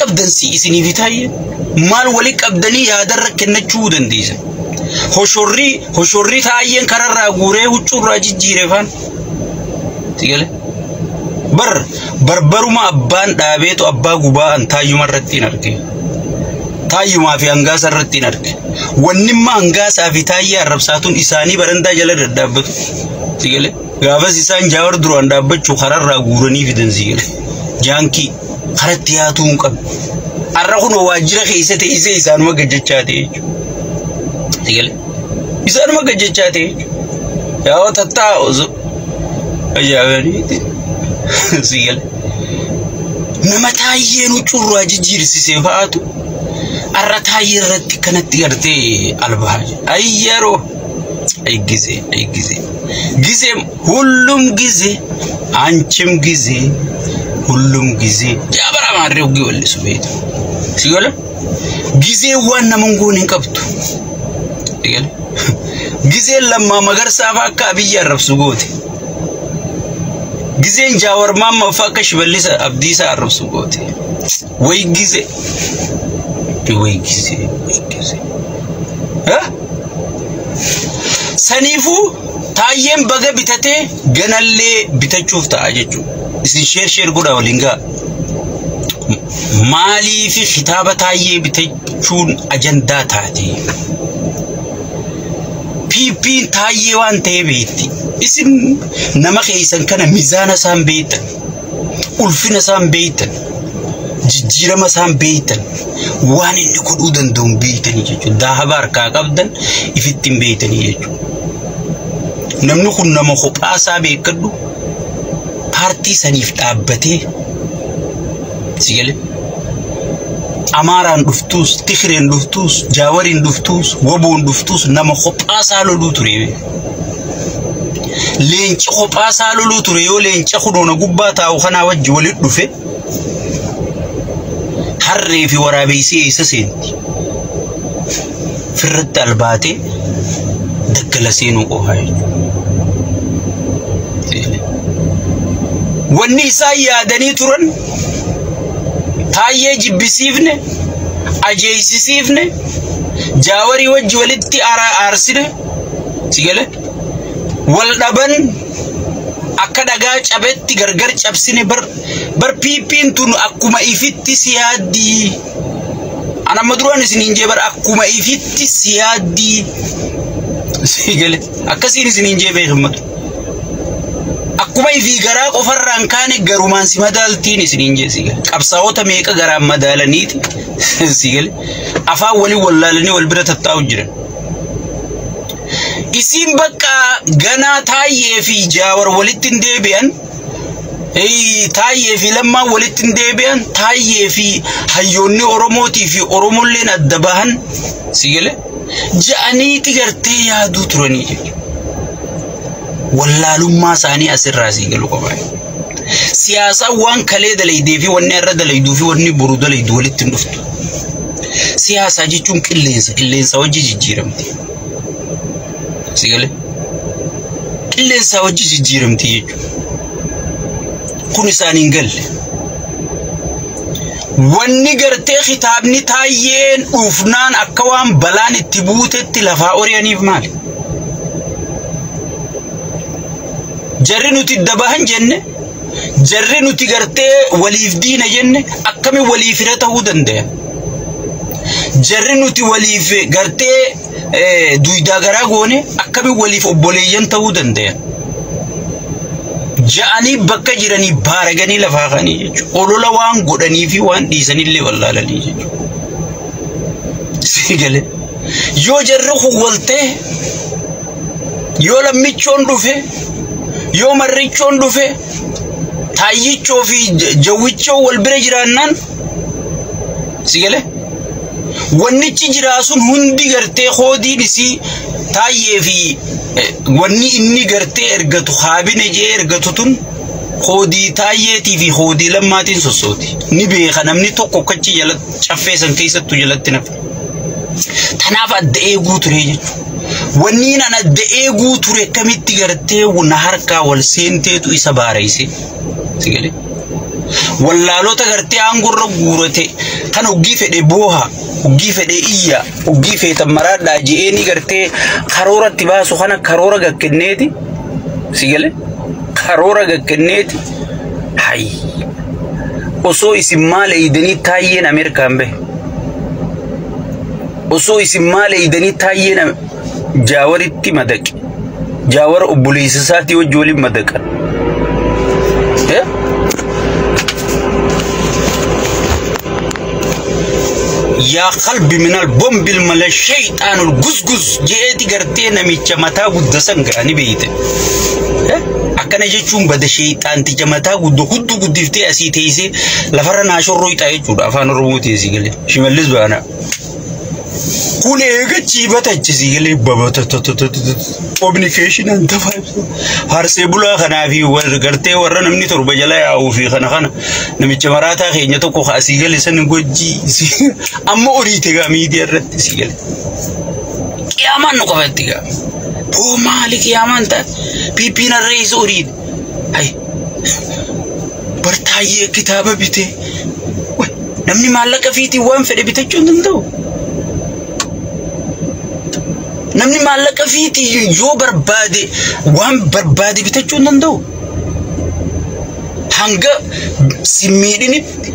qabdan si isiniif taayye? Maal wali qabdanii yaadarra kennachuu dandeessan? Hoshorrii hoshorrii taayyeen kararraa guuree huccuurraa jijjiire faan. Si galee? Bar barbaruma abbaan dhaabeetu abbaa gubaa an taayyuma irratti hin arge. Taayyumaa fi hangaasa irratti hin arge. Wannimma hangaasaa fi taayyee arrabsaatuun isaanii barandaa jala daddaabbatu. Si galee? Gaafas isaan Jaawar duraan dhaabbachuu kararraa guuranii fidan si galee. Jaankii karatti yaatuu hin qabne. Har'a kun waajjira keessa teessee isaanuma gajjachaa ta'e jechuudha. Si galee? Isaanuma gajjachaa ta'e jechuudha. Yaa tattaa osoo ajaa'ibaniiti. Si galee? Nama taayyeen huccuurraa jijjiirsisee fa'aatu har'a taayyee irratti kanatti gartee albahaa jira. Ayyaroo! Ay ጊዜ ay ጊዜ ጊዜም ሁሉም ጊዜ አንቺም ጊዜ ሁሉም ጊዜ jaabara maarree oggii wallisu beektu. Si gala? Gizeen waan nama hin goone hin qabdu. Si gala? Gizeen Lammaa Magarsaa fa'aa akka Abiyyi arrabsu goote. Gizeen Jaawar Maammaa fa'aa akka Shimallis Abdiisaa arrabsu goote. Way gizee. Way gizee. Way gizee. Saniifuu taayyeen baga bitatee ganallee bitachuuf ta'a jechuudha. Isin share share godhaa waliin ga'a. Maaliif kitaaba taayyee bitachuun ajandaa taate? PP'n taayyee waan ta'ee beekti. Isin nama keessan kana mizaana isaan beektan, ulfina isaan beektan, jijjiirama isaan beektan, waan inni godhuu danda'u hin beektanii jechuudha. Daahaba harkaa qabdan ifitti hin beektanii jechuudha. Namni kun nama kophaa isaa beekadhu paartii saniif dhaabbatee si galee Amaaraan dhuftuus, Tigreen dhuftuus, Jaawariin dhuftuus, Waboon dhuftuus nama kophaa isaa loluu ture. Leenci kophaa isaa loluu ture yoo leenca kunoona gubbaa taa'u kanaa wajji walitti dhufe harree fi waraabessi eessa seenti? Firratti albaatee daggala seenuu qofaa jechuudha. Wanni isaan yaadanii turan taayyee jibbisiifne, ajeessisiifne, Jaawarii wajji walitti aarsine, si galee wal dhaban akka dhagaa cabetti gargar cabsine bar bar PP'n tun akkuma ifitti si yaaddii. An amma duraan isiniin jee bar akkuma ifitti si yaaddii. Si galee akkasiin isiniin jee beekammatu. Akkuma ifii garaa qofarraan kaane garumaan si madaaltiin isiniin jee si gale. Qabsaa'ota meeqa garaan madaalaniiti si gale. Afaan waliin wallaalanii wal bira tattaa'u jiran. Isiin bakka ganaa taayyee fi Jaawar walitti hin deebi'an. Taayyee fi Lammaan walitti hin deebi'an. Taayyee fi hayyoonni Oromootii fi Oromolleen adda bahan si gale. Ja'aniiti gartee yaaduu turanii jechuudha. Wallaalummaa isaanii asirraa sii galu qaba. Siyaasaan waan kalee dalaydee fi wanni har'a dalayduu fi wanni boru dalaydu walitti hin dhuftu. Siyaasaa jechuun qilleensa, qilleensa wajji jijjiiramti. Si galee? Qilleensa wajji jijjiiramti jechuudha. Kun isaan hin galle. Wanni gartee kitaabni taayyeen dhufnaan akka waan balaan itti buutetti lafaa ori'aniif maali? Jarri nuti dabahan jenne, jarri nuti gartee waliif diina jenne akkamiin waliif hira ta'uu danda'a? Jarri nuti waliif gartee duydaa garaa goone akkamiin waliif obboleeyyan ta'uu danda'a? Ja'anii bakka jiranii baaraganii lafaa ka'anii jechuudha. Olola waan godhanii fi waan dhiisanillee wallaalanii jechuudha. Si galee? Yoo jarri kun waltee, yoo lammichoon dhufe, yoo marrichoon dhufe, taayyichoo fi jawwichoo wal bira jiraannaan si galee? Wannichi jiraa sun hundi gartee hoodiin isii taayyee fi wanni inni gartee ergatu haabine jee ergatu tun hoodii taayyeetii fi hoodii lammaatiin sossooti. Ni beeka namni tokko kachi jala caffee san keessattuu jalatti nafa. Tanaaf adda eeguu ture jechuudha. Wanni an adda eeguu ture akkamitti gartee na harkaa wal seenteetu isa baareyse. Si galee? Wallaalota gartee aangorra guurate Kan hoggii fedhe booha, hoggii fedhe iyya, hoggii feetan maraadhaa je'eeni gartee karoora itti baasu kana karoora gakkenneeti. Si galee? Karoora gakkenneeti. Hayy. Osoo isin maal eeydanii taayyeen Ameerikaan bahe. Osoo isin maal eeydanii taayyeen Jaawaritti madaqe. Jaawara obboleessa isaatii wajji waliin madaqan. Yaa qalbi minal bombil mala shayxaanul gusgus je'eeti gartee namicha mataa gudda san ga'anii beeyte. Akkana jechuun bada shayxaanticha mataa gudda hudduu guddiftee asii teessee lafarra naashorroo hixaa jechuudha afaan Oromootiin asii galee. Shimallis baanaa. Kun eega ciibatachi asii galee communication tafa harsee bulaa kanaa fi gartee warra namni torba jala yaa'uu fi kana kana namicha maraataa keenya tokko asii gale san gojjii amma oriite gaa miidiyaa irratti asii gale. Qiyaamaan nu qabatti gaa. Boo maali qiyaamaan taate? PP'n harree isa oriite. Hay. Bartaayyee kitaaba bitee. Namni maallaqa fiitiin waan fedhe bitachuu hin danda'u. Namni maallaqa fiitii yoo barbaade waan barbaade bitachuu hin danda'u. Hanga si miidhinitti,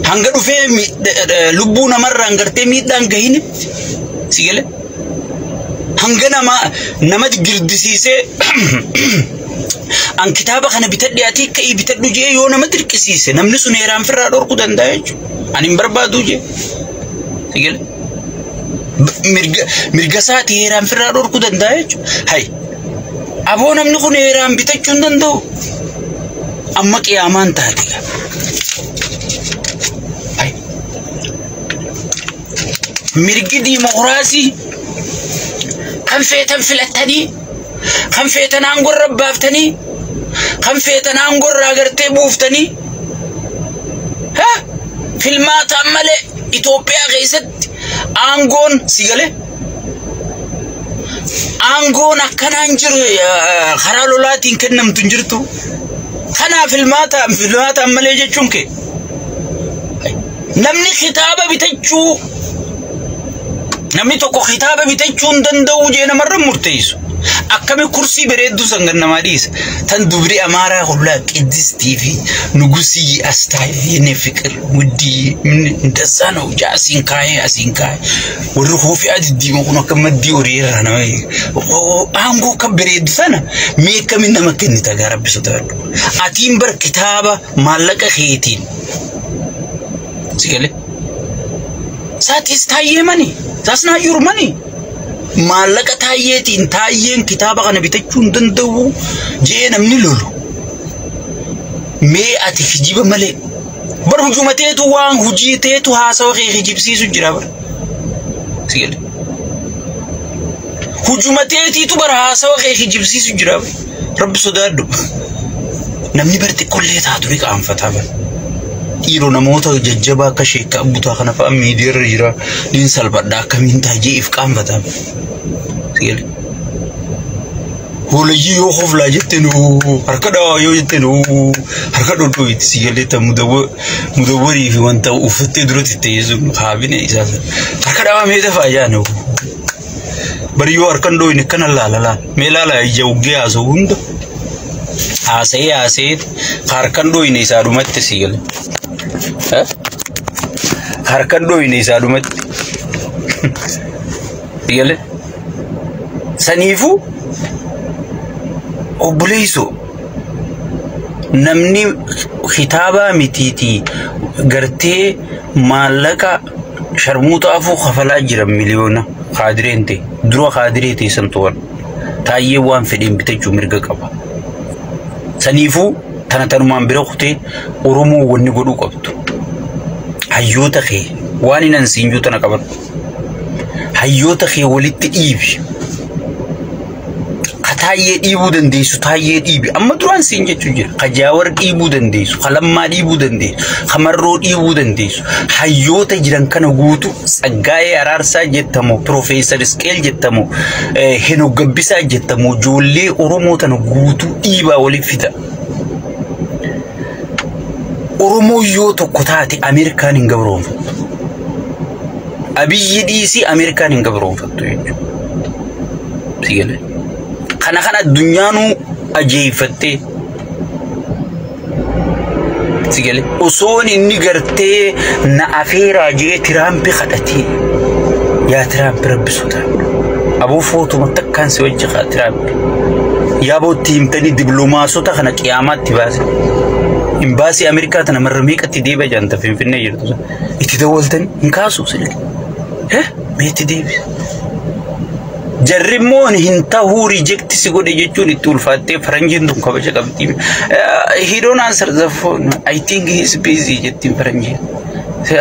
hanga dhufee lubbuu namarraan gartee miidhaan gahinitti si galee. Hanga nama girdisiisee an kitaaba kana bitadhe ati akka bitadhu jee yoo nama dirqisiise namni sun heeraan firraa dhorkuu danda'a jechuudha. Ani hin barbaadu jee. Si galee. Mirga isaati heeraan firraa dhorkuu danda'a jechuudha. Hay. Aboo namni kun heeraan bitachuu hin danda'u. Amma qiyaamaan taate. Hay. Mirgi diimokiraasii kan feetan filattanii, kan feetan aangorra baaftanii, kan feetan aangorraa gartee buuftanii. Filmaataan malee Itoophiyaa keessatti aangoon si galee aangoon akkanaan jiru karaa lolaatiin kennamtu hin jirtu. Kanaaf filmaataan malee jechuun kee namni kitaaba bitachuu namni tokko kitaaba bitachuu hin danda'u jee namarra murteessu. Akkami kursii bareedduu san gan namaa dhiisa. Tan dubri Amaaraa hullaa Qiddistii fi Nugusii Astaay የኔ ፍቅር ውዲ እንደዛ ነው asiin kaayee asiin kaayee warri koofii diddiimoo kun akka maddii horii irraa nama aangoo akka bareeddu sana mee akkamiin nama kennita gaa rabbi sodaadhu. Atiin bar kitaaba maallaqa keetiin si galee. Saatis taayyee mani. That's not your money. Maallaqa taayyeetiin taayyeen kitaaba kana bitachuu hin danda'u jee namni lolu. Mee ati kijiba malee. Bar hujuma teetu waan hujii teetu haasawa kee kijibsiisu jira bar. Si galee. Hujuma teetiitu bar haasawa kee kijibsiisu jira bar. Rabbi sodaadhu. Namni bar xiqqollee taatu ni qaanfataa bar. Dhiiroo namoota jajjabaa akka sheekka abbutaa kana fa'a miidiyaarra jira. Niin salphadha akkamiin taajee if qaanfataa bar. Si galee. Hoolayyii yoo hoflaa jette nuu harka dhawaa yoo jette nuu harka dhodhooyti si galee ta mudawwarii fi wanta uffattee duratti teessu kaabine isaa sana. Harka dhawaa mee dafaa jaane bari yoo harkan dhooyne akkana laala laala mee laala ija uggee haasa'u hunda haasa'ee haasa'ee harkan dhooyne isaa dhumatti si galee. Harkan dhooyne isaa dhumatti si galee. Saniifuu obboleessoo namni kitaabaa mitiitii gartee maallaqa sharmuuta afuu kafalaa jiran miliyoona kaadireen ta'e dura kaadiree ta'e san turan taayyee waan fedheen bitachuu mirga qaba. Saniifuu tana tanumaan bira kutee Oromoo wanni godhuu qabdu. Hayyoota kee waan hin ansiinjuu tana qabadhu. Hayyoota kee walitti dhiibi. Taayyee dhiibuu dandeessu taayyee dhiibi amma duraan siin jechuu jira ka jaawar dhiibuu dandeessu ka lammaa dhiibuu dandeessu ka marroo dhiibuu dandeessu hayyoota jiran kana guutu Tsaggaayee Araarsaa jettamoo Piroofeesar Isqeel jettamoo Henoo Gabbisaa jettamoo ijoollee Oromoo tana guutuu dhiibaa waliif fida. Oromoo yoo tokko taate Ameerikaan hin gabroonfattu. Abiyyi dhiisii Ameerikaan hin gabroonfattu jechuudha. Sigale. Kana kana addunyaanuu ajeeffattee. Sigale. Osoon inni gartee na afeeraa jee Tiraampi kadhatee. Yaa Tiraampi, rabbi sodaadhu. Aboo, footuma takkaan si wajji kaa Tiraampi. Yaa bootti himtanii dibloomaasota kana qiyaamaatti baase. Imbaasii Ameerikaa tana marra meeqatti deebi'a jaanta Finfinnee jirtu. Itti dawwaltanii hin kaasu silki. Mee itti deebisa. Jarri immoo hin tahuu, reject si godhe jechuun itti ulfaattee, faranjiin tun kabaja qabdi. "He don't answer the phone. I think he is busy," jettiin faranjiin.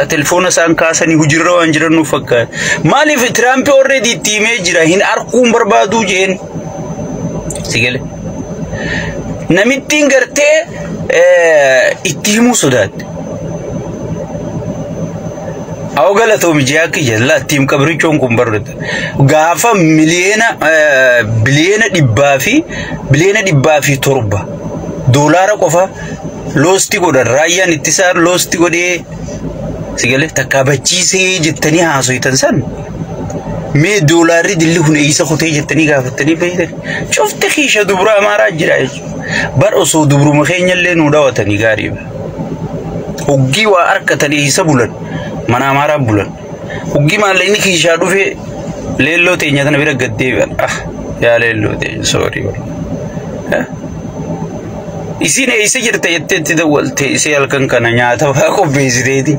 Telefoona isaan kaasanii hojiirra waan jiran nuuf fakkaata. Maaliif? Tiraampi already itti himee jira, hin arkuun barbaaduu jeen. Si gale. Namittiin gartee itti himuu sodaatte. Awwa, galatoomi ji'a kiyya laattiin qabrichoon kun barreetta. Gaafa miliyeena biliyeena dhibbaa fi biliyeena 107 doolaara qofa lost godhan, raayyaan ittisaa lost godhee, si galee, takkaa bachiisee jettanii haasoitan san, mee doolaarri dilli kun eessa kutee jettanii gaafattanii fayyadani. Cufti kiisha dubra Amaaraa jira jechuudha. Bar osoo dubruma keenyallee nuu dhawatanii gaarii. Hoggii waa harkatanii eessa bulan? Mana Amaaraa bulan. Hoggii maallaqni kiishaa dhufee leelloo teenya tana bira gad deebi'an. Ah, yaa leelloo teenya, sorry. Isiin eessa jirta jettee itti dawwalte, isee halkan kana nyaata fa'aa qopheessiteeti.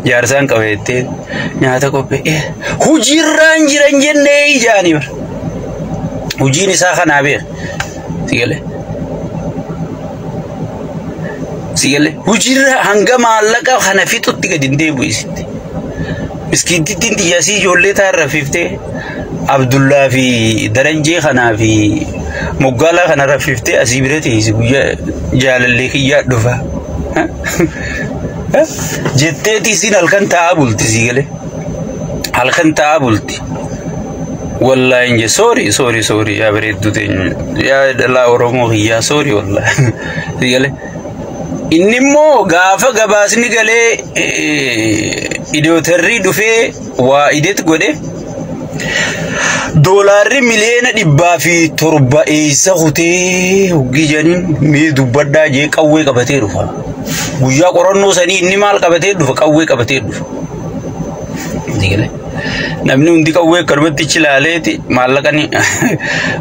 Jaarsaan qabeettee nyaata qophee. Hojiirraan jiran jennee ijaanii bara. Hojiin isaa kanaa beeka. Si galee. Si galee. Hojiirra hanga maallaqa kana fixutti gadi hin deebi'u isitti. Miskiintittiin xiyyaasii ijoollee taa'an rafiftee, Abdullaa fi Darajjee kanaa fi Moggaalaa kana rafiftee asii bira teessi, guyyaa jaalallee kiyyaa dhufa jetteeti isiin halkan taa'aa bulti, sii galee. Halkan taa'aa bulti. Wallaahi inje, sorry, sorry, sorry, yaa bareedduu teenya, yaa dhalaa Oromoo kiyyaa, sorry, wallaahi, sii galee. Inni immoo gaafa gabaasni galee idootarrii dhufee waa ideet godhe, doolaarri miliyoona 107 eessa kutee hoggii jedhaniin, mee dubbadhaa jee qawwee qabatee dhufa. Guyyaa qorannoo sanii inni maal qabatee dhufa? Qawwee qabatee dhufa. Namni hundi qawwee akkanumatti chilaaleeti maallaqa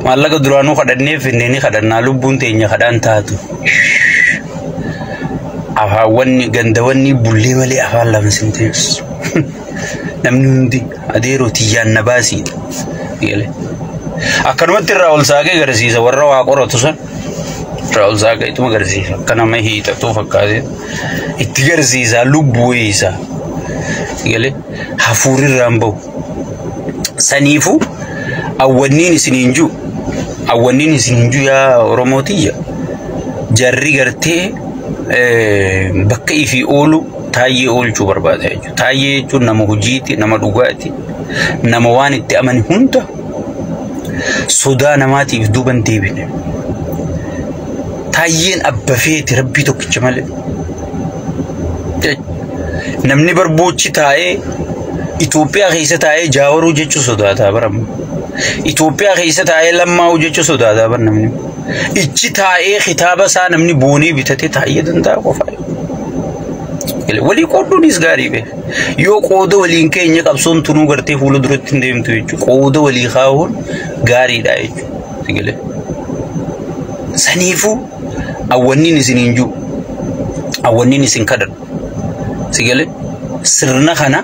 maallaqa duraanuu kadhannee finnee ni kadhannaa, lubbuun teenya kadhaan taatu. Afaawwanni gandawanni bullee malee afaan lama sin teessu. Namni hundi adeeroo tiyyaan na baasiidha. Akkanumatti irraa ol saaqee agarsiisa warra waa qoratu san. Irraa ol saaqee ituma agarsiisa. Akka nama hiixatuu fakkaatee itti agarsiisa, lubbuu isaa. Galee, hafuurri irraan bahu. Saniifuu awwanniin isiniin jiru, awwanniin isiniin jiru, yaa Oromootiyya, jarri gartee bakka ifii oolu Taayyee oolchuu barbaada jechuudha. Taayyee jechuun nama hojiiti, nama dhugaati, nama waan itti amane hunda sodaa namaatiif duuban deebine. Taayyeen abba feeti, rabbii tokkicha malee. Namni barboochi taa'ee Itoophiyaa keessa taa'ee Jaawaruu jechuu sodaataa barama. Itoophiyaa keessa taa'ee Lammaa'uu jechuu sodaataa bar namni. Ichi taa'ee kitaaba isaa namni boonee bitatee taa'ee danda'a qofa. Walii qooduunis gaarii be. Yoo qooda waliin keenya qabsoon tunuu gartee fuula duratti hin deemtu jechuudha. Qooda walii kaa'uun gaariidha jechuudha. Saniifuu awwanniin isiniin jiru. Awwanniin isin kadhadhu. Sigalee, sirna kana